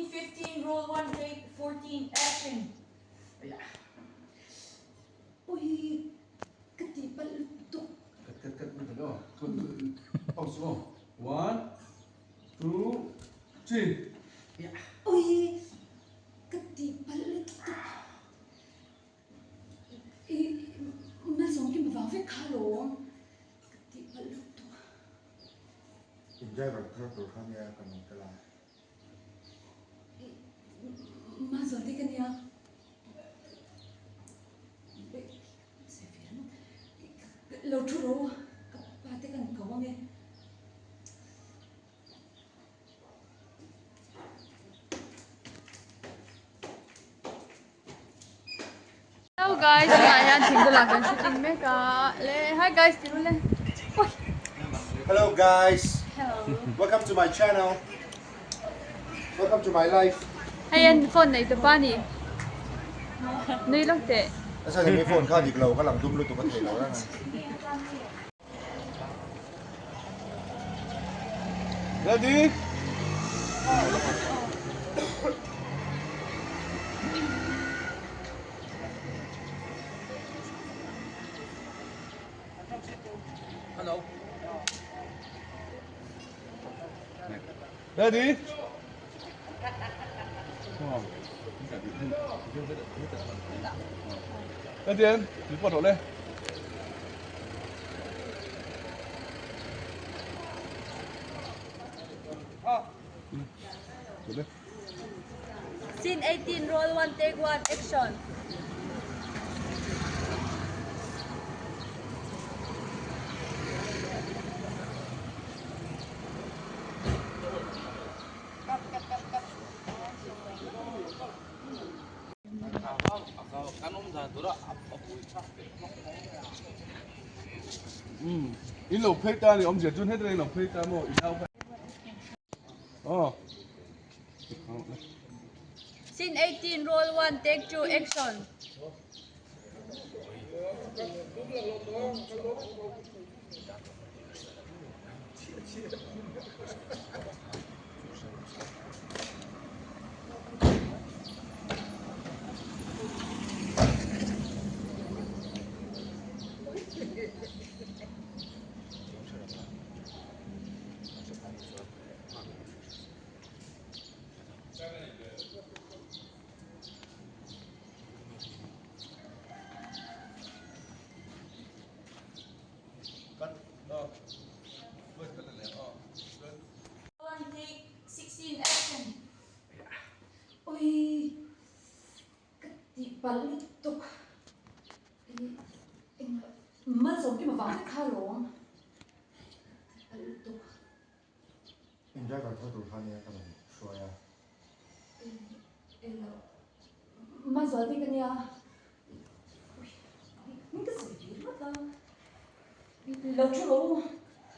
Scene 15, roll 1, take 14, action. Ui, ka tihpalh lutuk. Cut, cut, cut, cut, aw. Pause aw. One, two, three. Ui, ka tihpalh lutuk. I Malsawmkima vang vek kha alawm. Ka tihpalh lutuk. In driver thar tur kha nia ka nung tel a. Mahzual te ka nia. Lo thu ro ka pa te kan ko ange. Hello guys, tunah hian thingbulah kan shooting mek a le hi guys ti rul e Hello guys. Hello. Welcome to my channel. Welcome to my life. Hei an phone nei tawp a ni. Nui lawk teh. Asa ni phone kha dik lo ka lang dum lutuk a thei lo reng a. Ready? Hello. Ready? Ready? Report rawh le. Scene 18, roll 1, take 1, action. In lo phei ta ni awmzia chu heta in lo phei ta maw in au kha aw Scene 18 roll 1 take 2 action. One take 16 action. Ui, ka tihpalh lutuk. Engah Malsawmkima vang vek kha alawm. Tihpalh lutuk. In driver thar tur kha nia ka rawn hruai a. Englo Malzual bik ania. Ui, min ka sawi ve ringawt a. Lo thu rawh u,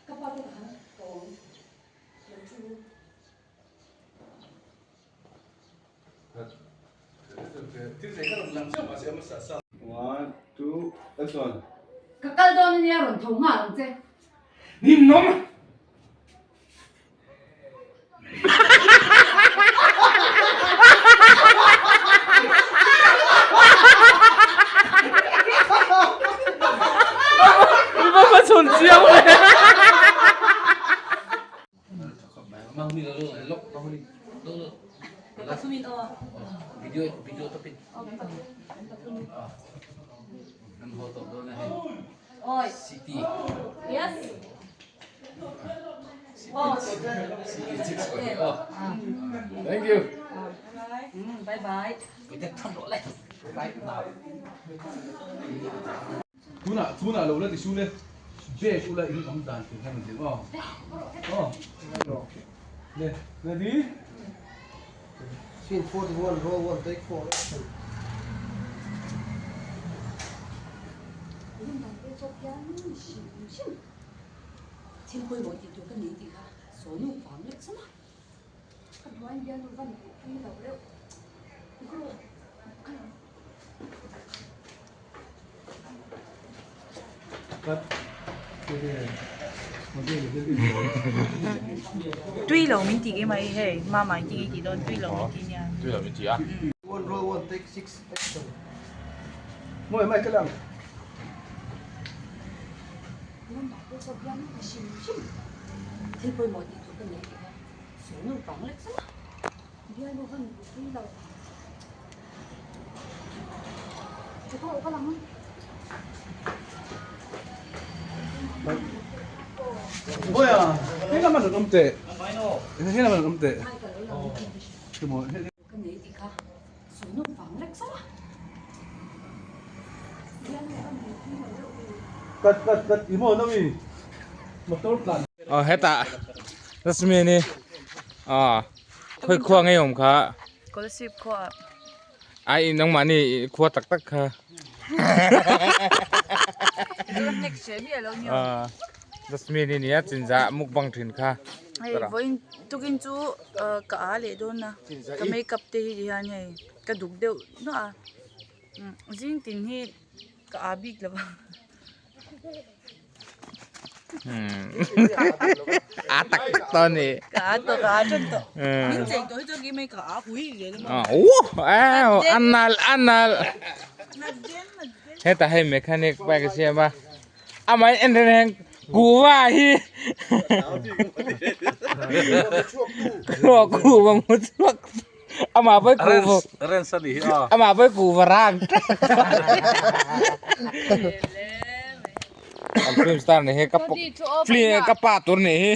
ka pa te ka han tawm. Lo thu u. One, two, action. Ka kal dawn ania rawn tho nghal ang che. Ninawm! Thank you. Tunah tunah lo la ti su le bag ula in awm dan tur hian an ti aw aw le ready Scene 41, roll 1, take 4, action. Rin dan te chawp hian hrim hrim thil pawimawh tih tur ka nei tih kha sawi nu vang lek chuma ka hnuai bial nu van pui lo reuh. Cut. Tui lo min ti mai hei mama in ti nge tih dawn tui lo min ti nia. Tui lo min ti a. One roll one take six action. Mawi mai ka lang. Thil pawimawh tih tur ka nei tih kha sawi nawm vang lek chauh a. Bialnu khan tui lo. Boya, hei lam a rawn awm teh. Hei lam a rawn awm teh. Ka nei tih kha sawi nawm vang lek chauh a. Bialnu khan tui lo deuh ve. Kat kat kat i maw no i motor tlan. Aw hetah Jasmine i aw khawi khua ngei awm kha. Kolasib khua ah. Ai nangmahni khua tak tak kha. Jasmine i nia chinzah mukbang thin kha. Hei vawiin tukin chu ka a leh dawn a ka makeup te hi tihian hei ka duk deuh nuah a zing tin hi ka a bik lo va. A tak tak tawh a ni. Ka a tawh ka a tan tawh. Min chei tawh hi chuan keimah hi ka a hui zel a maw. A nal a nal. Hetah hei mechanic bike a siam a. Amah en reng reng kuhva hi kuhva mu chhuak Amah pawh kuhva amah pawh kuhva rang An film star ni hi ka ka pa tur ni hi.